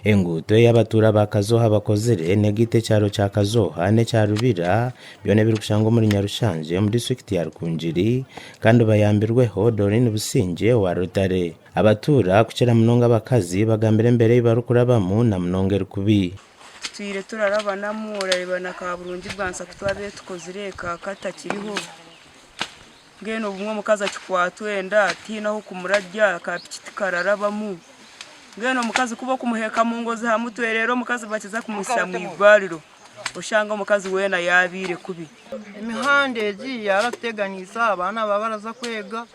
Enguuto ei abatuura ba Kazooha bakozire negaita ekyaro kya Kazooha n'ekya Rubira byona ebirikushangwa omuri Nyarushanje omu disiturikiti ya Rukungiri kandi bayambirweho Doreen Busingye owa Rotary. Abatuura kukira munonga abakazi bagambire embeera ei barikurabamu na munonga eri kubi. Tutwire turarabanamu orareeba na kaburungi bwansa ku twabaire tukozire ka katakiriho. Mbwenu obumwe omukazi akikwatwa enda tihaine ah'okumurarya ka piki tikararabamu. Mbwenu omukazi ku bokumuheeka omu ngozi aha mutwe reero omukazi bakiza kumuhitsya omu irwariro oshanga omukazi weena yaabaire kubi. Emihanda egi yaratuteganisa abaana baba baraza kwega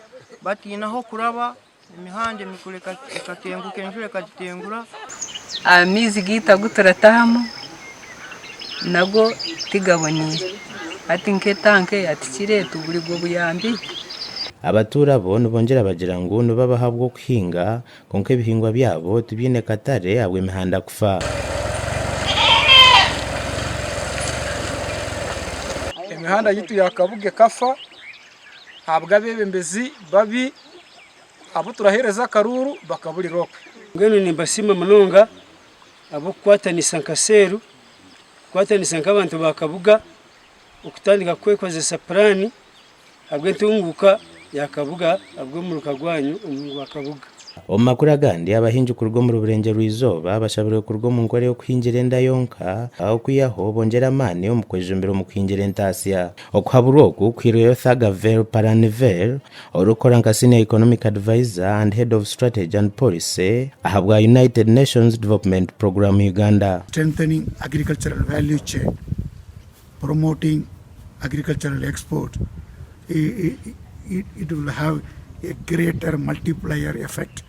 bataine ah'okuraba, emihanda emikuru ekatenguka enjura ekagitengura. Amaizi gaitu agu turatahamu nago tigaboneire hati nk'etanka eyatikire tuburirwe obuyambi. Abatuura bo nibongyera bagira ngu nibabaho ahabw'okuhinga kwonka ebihingwa byabo tibiine katare ahabw'emihanda kufa. Emihanda yaitu ya Kabuga ekafa ahabw'abeebembezi babi abu turaheereza akaruuru bakaburira okwe. Mbwenu nimbasiima munonga ahabw'okukwatanisa nka seeru, kukwatanisa nk'abantu ba Kabuga okutandika kwekozesa puraani ahabw'entunguuka ya Kabuga ahabw'omuruka gwanyu gwa Kabuga. Omu makuru agandi, abahingi kuruga omuri Burengyerwa-izooba bashabirwe kuruga omu nkora ey'okuhingira enda yonka okwihaho bongyere amaani omu kwejumbira omu kuhingira entaasya. Okuhaburwa oku kuhairweyo Thagavel Palanivel, orikukora nka Senior Economic Advisor and Head of Strategy and Policy ahabwa United Nations Development Programme Uganda. Strengthening agricultural value chain, promoting agricultural export, it will have a greater multiplier effect,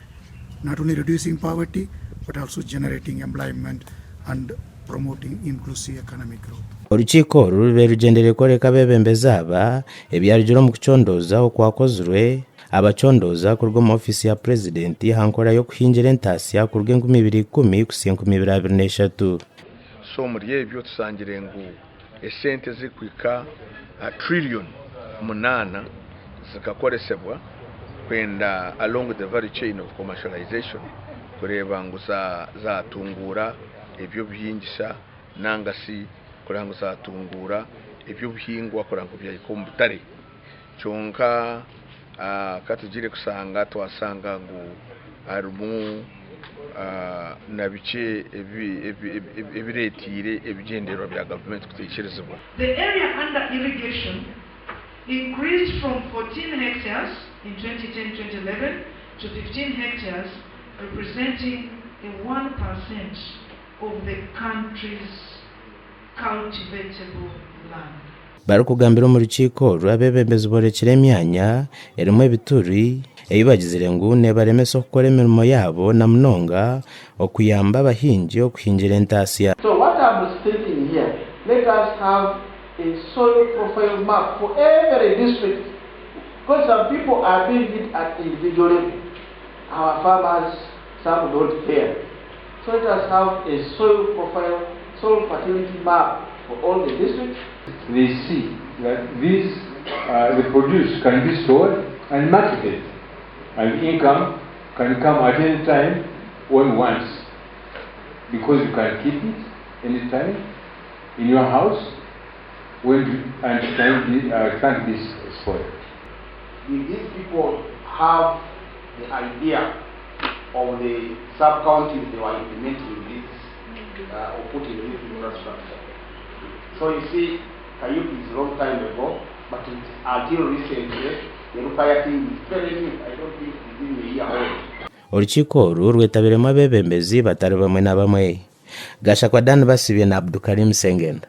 not only reducing poverty but also generating employment and promoting inclusive economic growth. Orukiiko oru rubaire rugyendereire kworeka abeebembezi aba ebyarugire omu kucondooza okwakozirwe abacondooza kuruga omu ofiisi ya Purezidenti aha nkora y'okuhingira entaasya kuruga 2010 kuhitsya 2023. So omuri ebyo tushangire ngu esente ezirikuhika aha trillion munaana zikakoresebwa kwenda along the value chain of commercialization kureeba ngu zatunguura eby'obuhingisa nanga shi kureeba ngu zatunguura eby'obuhingwa kureeba ngu byahika omu butare. Kyonka ka tugiire kushanga twashanga ngu harimu na bikye ebireeteire ebigyendererwa bya gavumenti kutaikirizibwa. The area under irrigation increased from 14 hectares in 2010-2011 to 15 hectares representing a 1% of the country's cultivatable land. Barikugambira omu rukiiko oru, abeebembezi boorekire emyanya erimu ebituri ei bagizire ngu neebaremesa okukora emirimo yaabo na munonga okuyamba abahingi okuhingira entaasya. So what am stating here, let us have a soil profile map for every district because some people are doing it at individual level, our farmers some don't care. So let us have a soil profile, soil fertility map for all the districts. They see that this, the produce can be sold and marketed and income can come at any time one wants because you can keep it any time in your house when you, and it can't be, can't be spoiled. Did these people have the idea of the sub-counties they were implementing this or putting this infrastructure? So you see, Kayuki is a long time ago, but it's until recently, the Rukaya thing is very new. I don't think it's even a year old. Orukiiko oru rwetabiremu abeebembezi batari bamwe na bamwe. Gashakwa Dan Basibye na Abdukarim Sengendo.